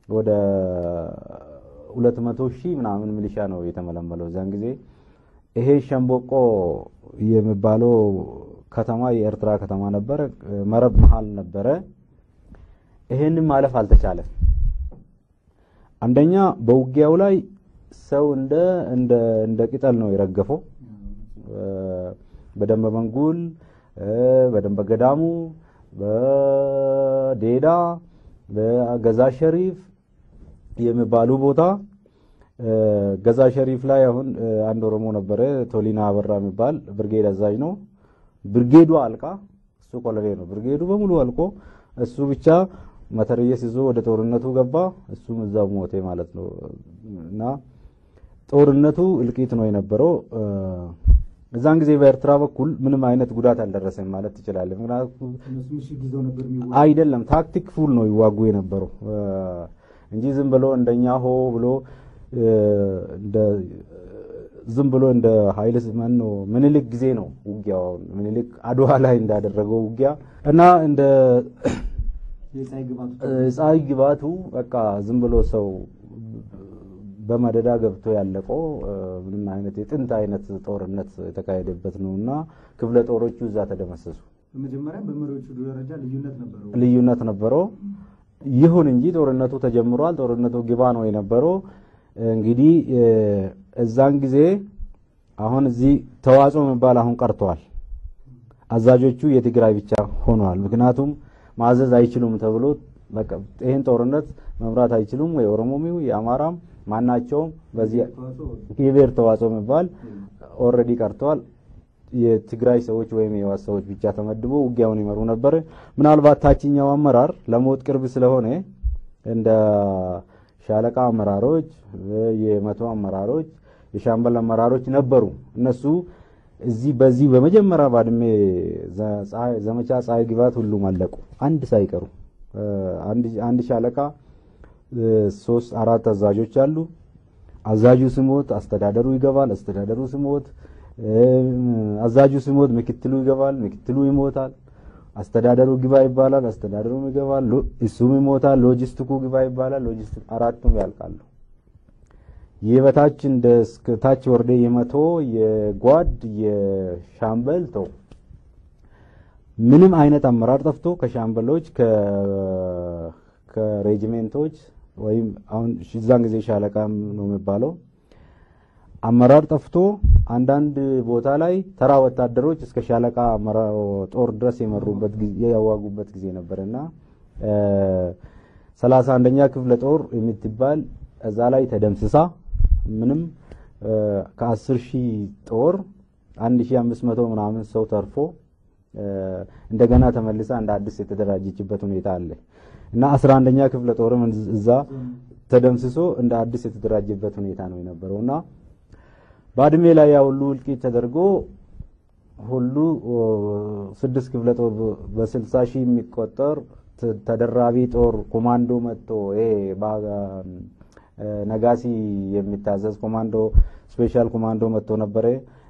ወደ 200 ሺህ ምናምን ሚሊሻ ነው የተመለመለው እዛን ጊዜ። ይሄ ሸምቦቆ የሚባለው ከተማ የኤርትራ ከተማ ነበረ፣ መረብ መሃል ነበረ። ይሄንን ማለፍ አልተቻለም። አንደኛ በውጊያው ላይ ሰው እንደ እንደ እንደ ቅጠል ነው የረገፈው። በደንበ መንጉል፣ በደንበ ገዳሙ፣ በዴዳ፣ በገዛ ሸሪፍ የሚባሉ ቦታ፣ ገዛ ሸሪፍ ላይ አሁን አንድ ኦሮሞ ነበረ፣ ቶሊና አበራ የሚባል ብርጌድ አዛዥ ነው። ብርጌዱ አልቃ፣ እሱ ኮሎኔል ነው። ብርጌዱ በሙሉ አልቆ እሱ ብቻ መተረየስ ይዞ ወደ ጦርነቱ ገባ። እሱም እዛው ሞቴ ማለት ነው። እና ጦርነቱ እልቂት ነው የነበረው። እዛን ጊዜ በኤርትራ በኩል ምንም አይነት ጉዳት አልደረሰም ማለት ትችላለህ። ምክንያቱም አይደለም ታክቲክ ፉል ነው ይዋጉ የነበረው እንጂ ዝም ብሎ እንደኛ ሆ ብሎ እንደ ዝም ብሎ እንደ ኃይለ ማን ነው ምኒልክ ጊዜ ነው ውጊያው፣ ምኒልክ አድዋ ላይ እንዳደረገው ውጊያ እና እንደ የፀሐይ ግባቱ በቃ ዝም ብሎ ሰው በመደዳ ገብቶ ያለቀው ምንም አይነት የጥንት አይነት ጦርነት የተካሄደበት ነውና ክፍለ ጦሮቹ እዛ ተደመሰሱ። በመጀመሪያ በመሪዎቹ ደረጃ ልዩነት ነበረው ልዩነት ነበረው። ይሁን እንጂ ጦርነቱ ተጀምሯል። ጦርነቱ ግባ ነው የነበረው። እንግዲህ እዛን ጊዜ አሁን እዚህ ተዋጽኦ የሚባል አሁን ቀርተዋል። አዛዦቹ የትግራይ ብቻ ሆነዋል። ምክንያቱም ማዘዝ አይችሉም ተብሎ በቃ ይሄን ጦርነት መምራት አይችሉም ወይ ኦሮሞም የአማራም ማናቸውም በዚህ የብሔር ተዋጽኦ የሚባል ኦልሬዲ ቀርተዋል። የትግራይ ሰዎች ወይም የህወሓት ሰዎች ብቻ ተመድቦ ውጊያውን ይመሩ ነበር። ምናልባት ታችኛው አመራር ለሞት ቅርብ ስለሆነ እንደ ሻለቃ አመራሮች፣ የመቶ አመራሮች፣ የሻምበል አመራሮች ነበሩ። እነሱ እዚህ በዚህ በመጀመሪያ ባድሜ ዘመቻ ፀሐይ ግባት ሁሉም አለቁ፣ አንድ ሳይቀሩ። አንድ ሻለቃ 3 4 አዛዦች አሉ። አዛዡ ስሞት አስተዳደሩ ይገባል። አስተዳደሩ ስሞት አዛዡ ስሞት ምክትሉ ይገባል። ምክትሉ ይሞታል። አስተዳደሩ ግባ ይባላል። አስተዳደሩም ይገባል፣ እሱም ይሞታል። ሎጂስቲኩ ግባ ይባላል። ሎጂስቲክ አራቱም ያልቃሉ። የበታች እንደ እስከ ታች ወርደ የመቶ የጓድ የሻምበል ተው ምንም አይነት አመራር ጠፍቶ ከሻምበሎች ከሬጂሜንቶች ወይም አሁን እዛን ጊዜ ሻለቃ ነው የሚባለው አመራር ጠፍቶ አንዳንድ ቦታ ላይ ተራ ወታደሮች እስከ ሻለቃ ጦር ድረስ የመሩበት ጊዜ ያዋጉበት ጊዜ ነበርና 31ኛ ክፍለ ጦር የምትባል እዛ ላይ ተደምስሳ ምንም ከ10 ሺህ ጦር 1500 ምናምን ሰው ተርፎ እንደገና ተመልሳ እንደ አዲስ የተደራጀችበት ሁኔታ አለ እና 11ኛ ክፍለ ጦርም እዛ ተደምስሶ እንደ አዲስ የተደራጀበት ሁኔታ ነው የነበረውና ባድሜ ላይ ያው ሁሉ እልቂት ተደርጎ ሁሉ 6 ክፍለ ጦር በ60 ሺህ የሚቆጠር ተደራቢ ጦር ኮማንዶ መጥቶ ይሄ ነጋሲ የሚታዘዝ ኮማንዶ ስፔሻል ኮማንዶ መጥቶ ነበረ።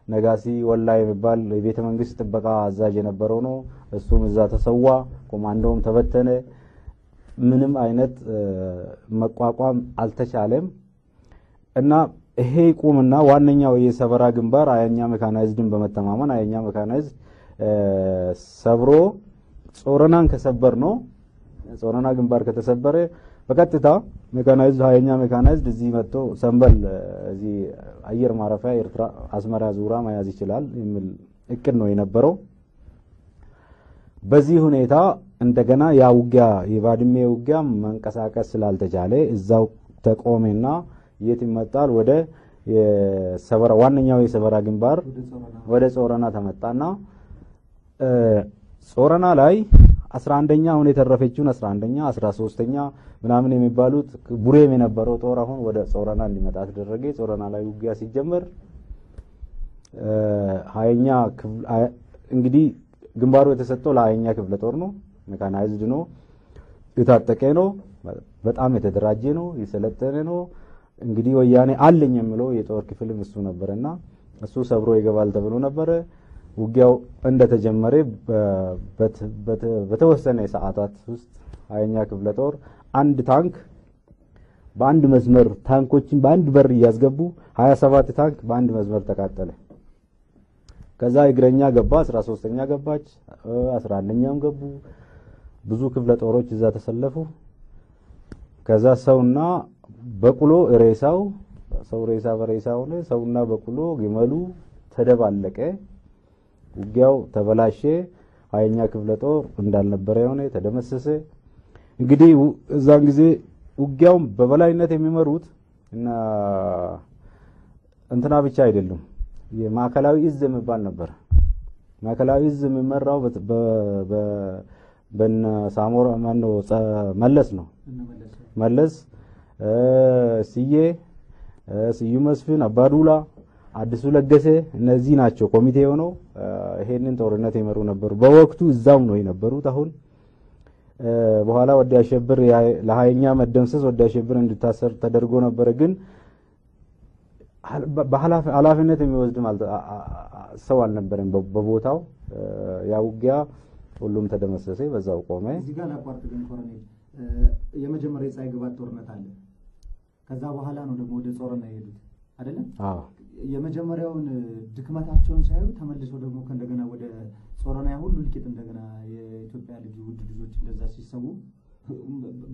ነጋሲ ወላ የሚባል የቤተ መንግስት ጥበቃ አዛዥ የነበረው ነው። እሱም እዛ ተሰዋ፣ ኮማንዶውም ተበተነ። ምንም አይነት መቋቋም አልተቻለም እና ይሄ ይቁምና ዋነኛው የሰበራ ግንባር አያኛ ሜካናይዝድን በመተማመን አያኛ ሜካናይዝድ ሰብሮ ጾረናን ከሰበር ነው ጾረና ግንባር ከተሰበረ በቀጥታ ሜካናይዝድ ሀያኛ ሜካናይዝድ እዚህ መጥቶ ሰንበል እዚህ አየር ማረፊያ ኤርትራ አስመራ ዙራ መያዝ ይችላል የሚል እቅድ ነው የነበረው። በዚህ ሁኔታ እንደገና ያ ውጊያ የባድሜ ውጊያ መንቀሳቀስ ስላልተቻለ እዛው ተቆመና የት ይመጣል? ወደ የሰበራ ዋነኛው የሰበራ ግንባር ወደ ጾረና ተመጣና ጾረና ላይ 11ኛ አሁን የተረፈችውን 11ኛ 13ኛ ምናምን የሚባሉት ቡሬም የነበረው ጦር አሁን ወደ ጾረና እንዲመጣ ተደረገ። ጾረና ላይ ውጊያ ሲጀመር ሀያኛ እንግዲህ ግንባሩ የተሰጠው ለሀያኛ ክፍለ ጦር ነው። ሜካናይዝድ ነው፣ የታጠቀ ነው፣ በጣም የተደራጀ ነው፣ የሰለጠነ ነው። እንግዲህ ወያኔ አለኝ የሚለው የጦር ክፍልም እሱ ነበርና እሱ ሰብሮ ይገባል ተብሎ ነበረ። ውጊያው እንደተጀመረ በተወሰነ ሰዓታት ውስጥ ሀያኛ ክፍለ ጦር አንድ ታንክ፣ በአንድ መስመር ታንኮችን በአንድ በር እያስገቡ 27 ታንክ በአንድ መስመር ተቃጠለ። ከዛ እግረኛ ገባ፣ 13ኛ ገባች፣ 11ኛም ገቡ። ብዙ ክፍለ ጦሮች እዛ ተሰለፉ። ከዛ ሰውና በቅሎ ሬሳው ሰው ሬሳ በሬሳ ሆነ። ሰውና በቅሎ ግመሉ ተደባለቀ። ውጊያው ተበላሸ። 20ኛ ክፍለ ጦር እንዳልነበረ የሆነ ተደመሰሰ። እንግዲህ እዛን ጊዜ ውጊያውን በበላይነት የሚመሩት እና እንትና ብቻ አይደሉም። የማዕከላዊ እዝ የሚባል ነበር። ማዕከላዊ እዝ የሚመራው በነ ሳሞራ ማነው መለስ ነው። መለስ፣ ስዬ፣ ስዩም መስፍን፣ አባዱላ፣ አዲሱ ለገሰ እነዚህ ናቸው ኮሚቴ ሆነው ይሄንን ጦርነት የመሩ ነበሩ። በወቅቱ እዛው ነው የነበሩት። አሁን በኋላ ወዲ አሸብር ለሀያኛ መደምሰስ ወዲ አሸብር እንዲታሰር ተደርጎ ነበረ። ግን በኃላፊነት የሚወስድ ሰው አልነበረም በቦታው። ያ ውጊያ ሁሉም ተደመሰሰ፣ በዛው ቆመ። እዚህ ጋር ላቋርጥ ግን ኮሎኔል፣ የመጀመሪያ የፀሐይ ግባት ጦርነት አለ። ከዛ በኋላ ነው ደግሞ ወደ ጾረና የሄዱት አይደለም? አዎ። የመጀመሪያውን ድክመታቸውን ሳያዩ ተመልሰው ደግሞ ከእንደገና ወደ ጾረና ያ ሁሉ እልቂት እንደገና የኢትዮጵያ ልጅ ውድ ልጆች እንደዛ ሲሰዉ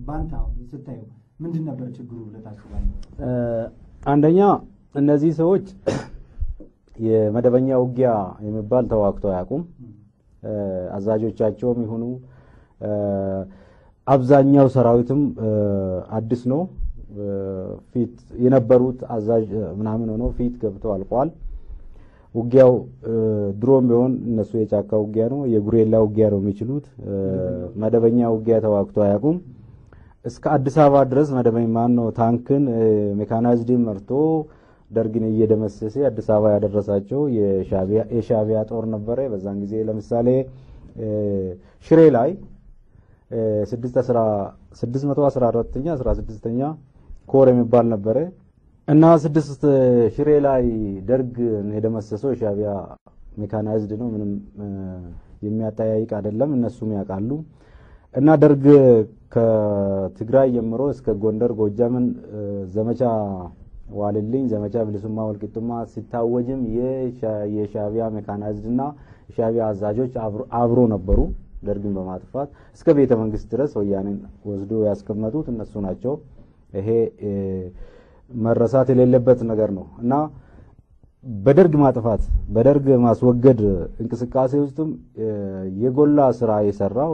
ባንተ ስታየው ምንድን ነበር ችግሩ ብለህ ታስባለህ? አንደኛ እነዚህ ሰዎች የመደበኛ ውጊያ የሚባል ተዋግተው አያውቁም። አዛዦቻቸውም ይሁኑ አብዛኛው ሰራዊትም አዲስ ነው። ፊት የነበሩት አዛዥ ምናምን ሆነው ፊት ገብተው አልቀዋል። ውጊያው ድሮም ቢሆን እነሱ የጫካ ውጊያ ነው፣ የጉሬላ ውጊያ ነው የሚችሉት። መደበኛ ውጊያ ተዋግተው አያውቁም። እስከ አዲስ አበባ ድረስ መደበኛ ማን ነው ታንክን ሜካናይዝድን መርቶ ደርግን እየደመሰሰ አዲስ አበባ ያደረሳቸው የሻዕቢያ ጦር ነበረ። በዛን ጊዜ ለምሳሌ ሽሬ ላይ 614ኛ 16ኛ ኮር የሚባል ነበረ እና ስድስት ሽሬ ላይ ደርግ የደመሰሰው የሻዕቢያ ሜካናይዝድ ነው። ምንም የሚያጠያይቅ አይደለም። እነሱም ያውቃሉ። እና ደርግ ከትግራይ ጀምሮ እስከ ጎንደር ጎጃምን ዘመቻ ዋልልኝ ዘመቻ ብልሱማ ወልቂጡማ ሲታወጅም የሻዕቢያ ሜካናይዝድ እና የሻዕቢያ አዛዦች አብሮ ነበሩ። ደርግን በማጥፋት እስከ ቤተ መንግስት ድረስ ወያኔን ወስዶ ያስቀመጡት እነሱ ናቸው። ይሄ መረሳት የሌለበት ነገር ነው እና በደርግ ማጥፋት በደርግ ማስወገድ እንቅስቃሴ ውስጥም የጎላ ስራ የሰራው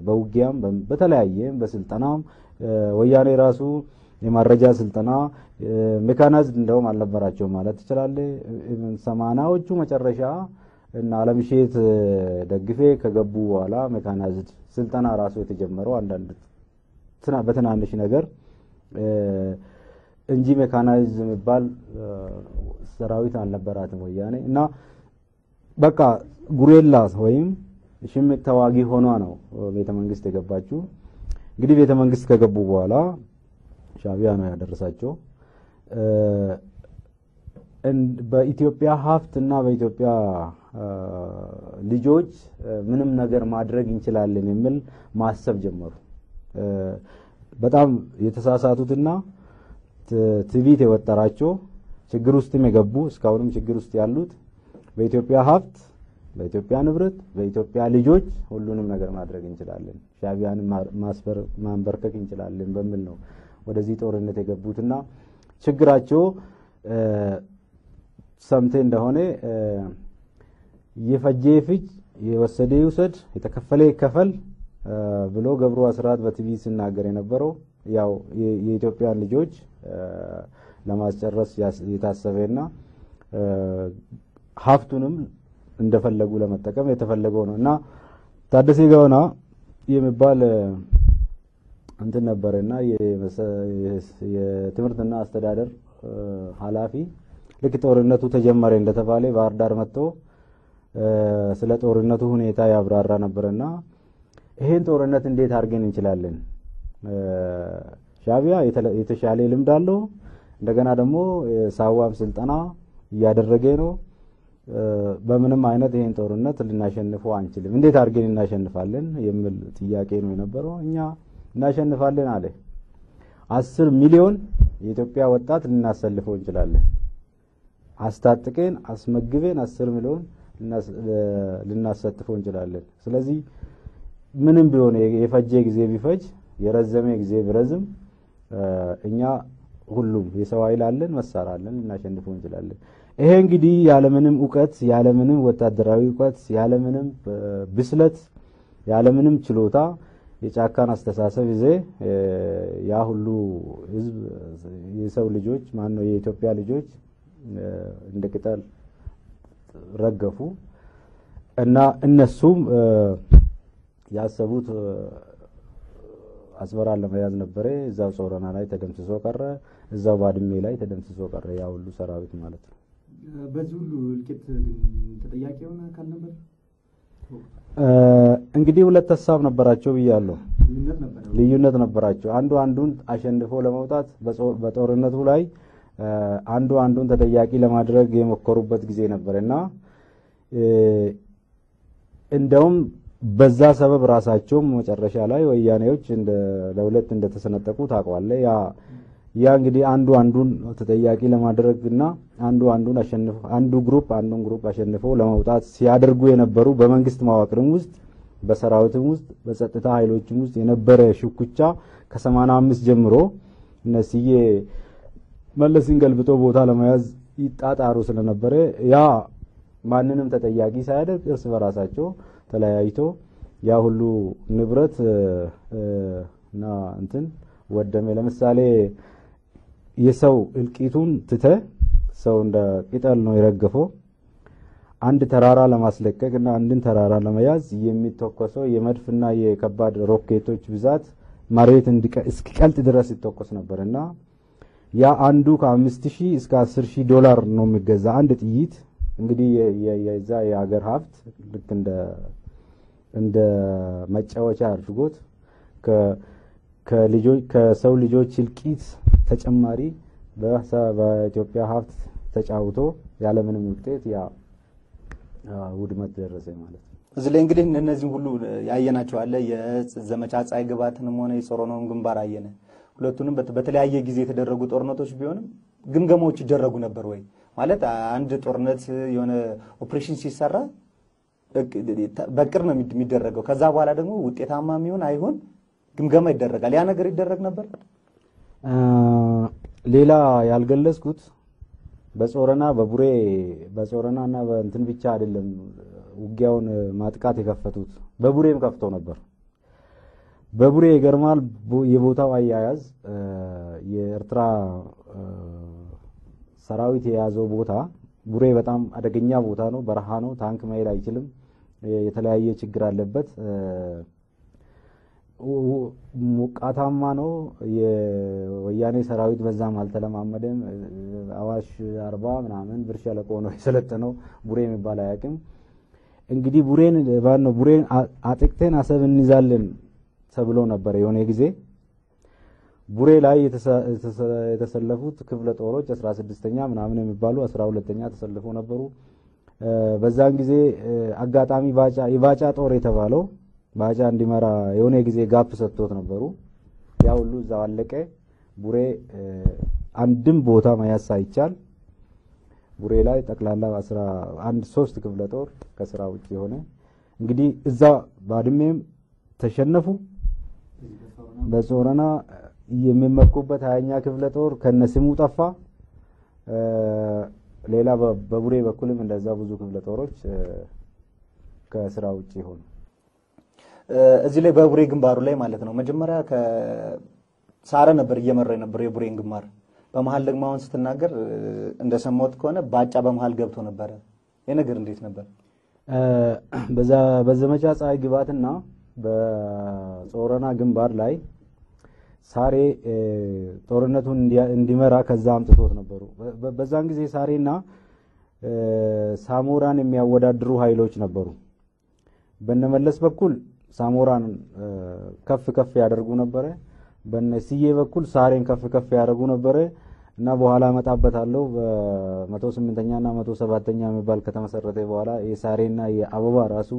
በውጊያም በተለያየ በስልጠናም ወያኔ ራሱ የማረጃ ስልጠና ሜካናይዝድ እንደውም አልነበራቸውም ማለት ትችላለህ። 80ዎቹ መጨረሻ እና አለምሼት ደግፌ ከገቡ በኋላ ሜካናይዝድ ስልጠና ራሱ የተጀመረው አንዳንድ በትናንሽ ነገር እንጂ ሜካናይዝ የሚባል ሰራዊት አልነበራትም ወያኔ። እና በቃ ጉሬላ ወይም ሽምቅ ተዋጊ ሆኗ ነው ቤተ መንግስት የገባችው። እንግዲህ ቤተ መንግስት ከገቡ በኋላ ሻዕቢያ ነው ያደረሳቸው። በኢትዮጵያ ሀብት እና በኢትዮጵያ ልጆች ምንም ነገር ማድረግ እንችላለን የሚል ማሰብ ጀመሩ። በጣም የተሳሳቱትና ትዕቢት የወጠራቸው ችግር ውስጥም የገቡ እስካሁንም ችግር ውስጥ ያሉት በኢትዮጵያ ሀብት፣ በኢትዮጵያ ንብረት፣ በኢትዮጵያ ልጆች ሁሉንም ነገር ማድረግ እንችላለን፣ ሻዕቢያንም ማስበር ማንበርከክ እንችላለን በሚል ነው ወደዚህ ጦርነት የገቡትና ችግራቸው ሰምቴ እንደሆነ የፈጀ ፍጅ፣ የወሰደ ይውሰድ፣ የተከፈለ ይከፈል ብሎ ገብሩ አስራት በቲቪ ሲናገር የነበረው ያው የኢትዮጵያን ልጆች ለማስጨረስ የታሰበና ሀብቱንም እንደፈለጉ ለመጠቀም የተፈለገው ነው። እና ታደሰ ገውና የሚባል እንትን ነበረና የትምህርትና አስተዳደር ኃላፊ ልክ ጦርነቱ ተጀመረ እንደተባለ ባህር ዳር መጥቶ ስለ ጦርነቱ ሁኔታ ያብራራ ነበርና ይሄን ጦርነት እንዴት አድርገን እንችላለን? ሻዕቢያ የተሻለ ልምድ አለው። እንደገና ደግሞ ሳዋም ስልጠና እያደረገ ነው። በምንም አይነት ይሄን ጦርነት ልናሸንፈው አንችልም። እንዴት አድርገን እናሸንፋለን የሚል ጥያቄ ነው የነበረው። እኛ እናሸንፋለን አለ። 10 ሚሊዮን የኢትዮጵያ ወጣት ልናሰልፈው እንችላለን። አስታጥቀን አስመግበን 10 ሚሊዮን ልናሳትፈው እንችላለን። ስለዚህ ምንም ቢሆን የፈጀ ጊዜ ቢፈጅ የረዘመ ጊዜ ቢረዝም እኛ ሁሉም የሰው ኃይል አለን፣ መሳሪያ አለን፣ ልናሸንፈው እንችላለን። ይሄ እንግዲህ ያለምንም እውቀት፣ ያለምንም ወታደራዊ እውቀት፣ ያለምንም ብስለት፣ ያለምንም ችሎታ የጫካን አስተሳሰብ ይዜ ያ ሁሉ ህዝብ የሰው ልጆች ማነው የኢትዮጵያ ልጆች እንደ ቅጠል ረገፉ እና እነሱም ያሰቡት አስመራን ለመያዝ ነበረ። እዛው ጾረና ላይ ተደምስሶ ቀረ። እዛው ባድሜ ላይ ተደምስሶ ቀረ። ያ ሁሉ ሰራዊት ማለት ነው። በዚህ ሁሉ እልቂት ተጠያቂ የሆነ አካል ነበር? እንግዲህ ሁለት ሀሳብ ነበራቸው ብያለሁ። ልዩነት ነበራቸው። አንዱ አንዱን አሸንፎ ለመውጣት በጦርነቱ ላይ አንዱ አንዱን ተጠያቂ ለማድረግ የሞከሩበት ጊዜ ነበር እና እንደውም በዛ ሰበብ ራሳቸው መጨረሻ ላይ ወያኔዎች እንደ ለሁለት እንደተሰነጠቁ ታውቀዋለህ። ያ እንግዲህ አንዱ አንዱን ተጠያቂ ለማድረግና አንዱ አንዱን አሸንፎ አንዱ group አንዱን group አሸንፎ ለመውጣት ሲያደርጉ የነበሩ በመንግስት መዋቅርም ውስጥ በሰራዊትም ውስጥ በጸጥታ ኃይሎችም ውስጥ የነበረ ሽኩቻ ከ85 ጀምሮ እነስዬ መለስን ገልብጦ ቦታ ለመያዝ ይጣጣሩ ስለነበረ ያ ማንንም ተጠያቂ ሳያደርግ እርስ በራሳቸው ተለያይቶ ያ ሁሉ ንብረት እና እንትን ወደመ። ለምሳሌ የሰው እልቂቱን ትተ ሰው እንደ ቅጠል ነው የረገፈው። አንድ ተራራ ለማስለቀቅ እና አንድን ተራራ ለመያዝ የሚተኮሰው የመድፍና የከባድ ሮኬቶች ብዛት መሬት እስኪቀልጥ ድረስ ይተኮስ ነበርና ያ አንዱ ከ5000 እስከ 10000 ዶላር ነው የሚገዛ አንድ ጥይት። እንግዲህ የዛ የሀገር ሀብት ልክ እንደ መጫወቻ አድርጎት ከልጆች ከሰው ልጆች እልቂት ተጨማሪ በኢትዮጵያ ሀብት ተጫውቶ ያለምንም ውጤት ያ ውድመት ደረሰ ማለት ነው። እዚህ ላይ እንግዲህ እነዚህ ሁሉ ያየናቸው አለ። የዘመቻ ፀሐይ ግባትንም ሆነ የጾረናውን ግንባር አየነ። ሁለቱንም በተለያየ ጊዜ የተደረጉ ጦርነቶች ቢሆንም ግምገማዎች ይደረጉ ነበር ወይ? ማለት አንድ ጦርነት የሆነ ኦፕሬሽን ሲሰራ በቅር ነው የሚደረገው። ከዛ በኋላ ደግሞ ውጤታማ የሚሆን አይሆን ግምገማ ይደረጋል። ያ ነገር ይደረግ ነበር። ሌላ ያልገለጽኩት በጾረና በቡሬ በጾረናና በእንትን ብቻ አይደለም ውጊያውን ማጥቃት የከፈቱት፣ በቡሬም ከፍተው ነበር። በቡሬ ይገርማል የቦታው አያያዝ። የኤርትራ ሰራዊት የያዘው ቦታ ቡሬ በጣም አደገኛ ቦታ ነው፣ በረሃ ነው፣ ታንክ መሄድ አይችልም፣ የተለያየ ችግር አለበት፣ ሞቃታማ ነው። የወያኔ ሰራዊት በዛም አልተለማመደም። አዋሽ 40 ምናምን ብር ሸለቆ ነው የሰለጠነው፣ ቡሬ የሚባል አያውቅም። እንግዲህ ቡሬን ባነው ቡሬን አጥቅተን አሰብ እንይዛለን ተብሎ ነበር የሆነ ጊዜ። ቡሬ ላይ የተሰለፉት ክፍለ ጦሮች 16ኛ ምናምን የሚባሉ 12ኛ ተሰልፈው ነበሩ። በዛን ጊዜ አጋጣሚ ባጫ የባጫ ጦር የተባለው ባጫ እንዲመራ የሆነ ጊዜ gap ሰጥቶት ነበሩ። ያ ሁሉ እዛው አለቀ። ቡሬ አንድም ቦታ መያዝ ሳይቻል ቡሬ ላይ ጠቅላላ 11 3 ክፍለ ጦር ከስራ ውጭ የሆነ እንግዲህ እዛ ባድሜም ተሸነፉ። በጾረና የሚመኩበት 20ኛ ክፍለ ጦር ከነስሙ ጠፋ። ሌላ በቡሬ በኩልም እንደዛ ብዙ ክፍለ ጦሮች ከስራ ውጭ ሆኑ። እዚህ ላይ በቡሬ ግንባሩ ላይ ማለት ነው መጀመሪያ ከሳረ ነበር እየመራ የነበረው የቡሬን ግንባር። በመሃል ደግሞ አሁን ስትናገር እንደሰማሁት ከሆነ ባጫ በመሃል ገብቶ ነበረ። ይሄ ነገር እንዴት ነበር? በዘመቻ ፀሐይ ግባትና በጾረና ግንባር ላይ ሳሬ ጦርነቱን እንዲመራ ከዛ አምጥቶት ነበሩ። በዛን ጊዜ ሳሬና ሳሞራን የሚያወዳድሩ ኃይሎች ነበሩ። በነመለስ በኩል ሳሞራን ከፍ ከፍ ያደርጉ ነበረ። በነስዬ በኩል ሳሬን ከፍ ከፍ ያደርጉ ነበረ እና በኋላ እመጣበታለሁ። በ108ኛ እና 107ኛ የሚባል ከተመሰረተ በኋላ የሳሬና የአበባ ራሱ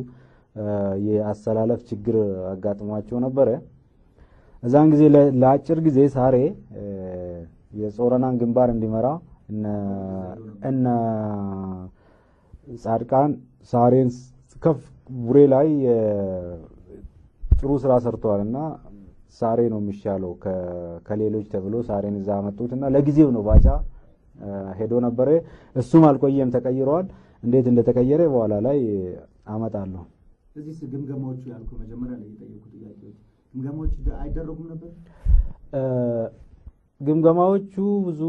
የአሰላለፍ ችግር አጋጥሟቸው ነበረ። እዛን ጊዜ ለአጭር ጊዜ ሳሬ የጾረናን ግንባር እንዲመራ እነ ጻድቃን ሳሬን ከፍ ቡሬ ላይ ጥሩ ስራ ሰርተዋልና ሳሬ ነው የሚሻለው ከሌሎች ተብሎ ሳሬን እዛ አመጡትና ለጊዜው ነው ባጫ ሄዶ ነበረ። እሱም አልቆየም ተቀይሯል። እንዴት እንደተቀየረ በኋላ ላይ አመጣለሁ። እዚህ ግምገማዎቹ ያልኩ መጀመሪያ ላይ የጠየቁ ጥያቄዎች ግምገማዎች አይደረጉም ነበር? ግምገማዎቹ ብዙ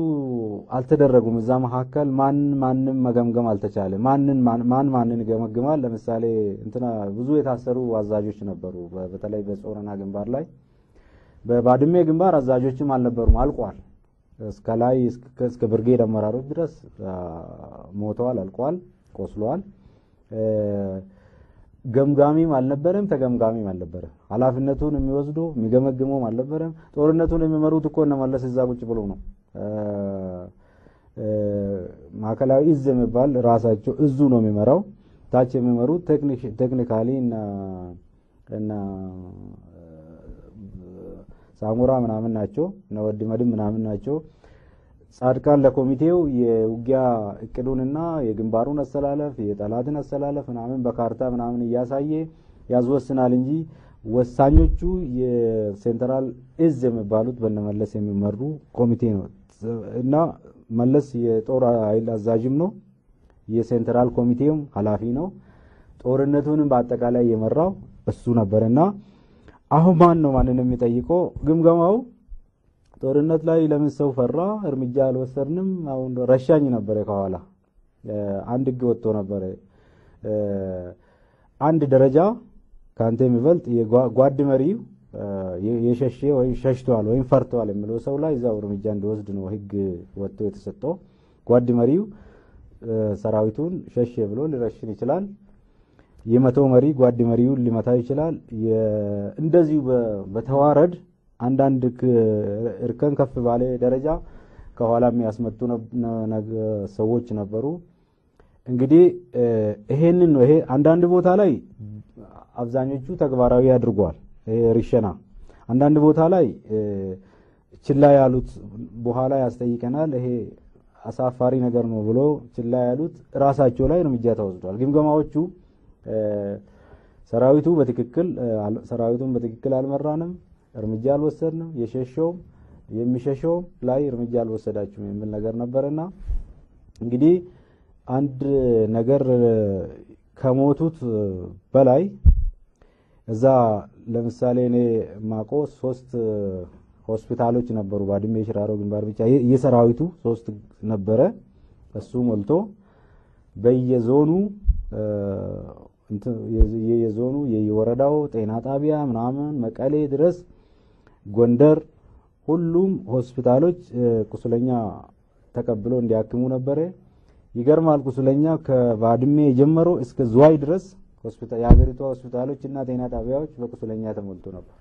አልተደረጉም። እዛ መካከል ማንም መገምገም አልተቻለ። ማን ማንን ይገመግማል? ለምሳሌ እንትና ብዙ የታሰሩ አዛዦች ነበሩ። በተለይ በጾረና ግንባር ላይ፣ በባድሜ ግንባር አዛዦችም አልነበሩም፣ አልቋል። እስከ ላይ እስከ ብርጌድ አመራሮች ድረስ ሞተዋል፣ አልቋል፣ ቆስለዋል። ገምጋሚም አልነበረም፣ ተገምጋሚም አልነበረም። ኃላፊነቱን የሚወስዱ የሚገመግመውም አልነበረም። ጦርነቱን የሚመሩት እኮ እነ መለስ እዛ ቁጭ ብሎ ነው። ማዕከላዊ እዝ የሚባል ራሳቸው እዙ ነው የሚመራው። ታች የሚመሩት technically እና ሳሙራ ምናምን ናቸው፣ እነ ወዲ መድን ምናምን ናቸው። ጻድቃን ለኮሚቴው የውጊያ እቅዱንና የግንባሩን አሰላለፍ የጠላትን አሰላለፍ ምናምን በካርታ ምናምን እያሳየ ያስወስናል እንጂ ወሳኞቹ የ central እዝ የሚባሉት በነመለስ የሚመሩ ኮሚቴ ነው። እና መለስ የጦር ኃይል አዛዥም ነው፣ የ central ኮሚቴውም ኃላፊ ነው። ጦርነቱንም በአጠቃላይ የመራው እሱ ነበርና አሁን ማን ነው ማንን የሚጠይቀው? ግምገማው ጦርነት ላይ ለምን ሰው ፈራ? እርምጃ አልወሰድንም። አሁን ረሻኝ ነበረ ከኋላ አንድ ህግ ወጥቶ ነበረ። አንድ ደረጃ ካንተ የሚበልጥ የጓድ መሪው የሸሸ ወይም ሸሽቷል ወይም ፈርቷል የሚለው ሰው ላይ እዛው እርምጃ እንዲወስድ ነው ህግ ወጥቶ የተሰጠው። ጓድ መሪው ሰራዊቱን ሸሸ ብሎ ሊረሽን ይችላል። የመቶ መሪ ጓድ መሪውን ሊመታ ይችላል። እንደዚሁ በተዋረድ አንዳንድ እርከን ከፍ ባለ ደረጃ ከኋላ የሚያስመጡ ሰዎች ነበሩ። እንግዲህ ይሄንን ነው። ይሄ አንዳንድ ቦታ ላይ አብዛኞቹ ተግባራዊ አድርጓል። ይሄ ሪሸና አንዳንድ ቦታ ላይ ችላ ያሉት በኋላ ያስጠይቀናል፣ ይሄ አሳፋሪ ነገር ነው ብሎ ችላ ያሉት ራሳቸው ላይ እርምጃ ተወስዷል። ግምገማዎቹ ሰራዊቱ በትክክል ሰራዊቱን በትክክል አልመራንም፣ እርምጃ አልወሰድንም፣ የሸሸውም የሚሸሸውም ላይ እርምጃ አልወሰዳችሁም የሚል ነገር ነበርና እንግዲህ አንድ ነገር ከሞቱት በላይ እዛ ለምሳሌ እኔ ማቆ 3 ሆስፒታሎች ነበሩ። ባድሜ ሽራሮ ግንባር ብቻ የሰራዊቱ 3 ነበረ። እሱ ሞልቶ በየዞኑ የየዞኑ የየወረዳው ጤና ጣቢያ ምናምን መቀሌ ድረስ ጎንደር ሁሉም ሆስፒታሎች ቁስለኛ ተቀብሎ እንዲያክሙ ነበረ። ይገርማል። ቁስለኛ ከባድሜ የጀመረው እስከ ዝዋይ ድረስ ሆስፒታል የሀገሪቷ ሆስፒታሎች እና ጤና ጣቢያዎች በቁስለኛ ተሞልቶ ነበር።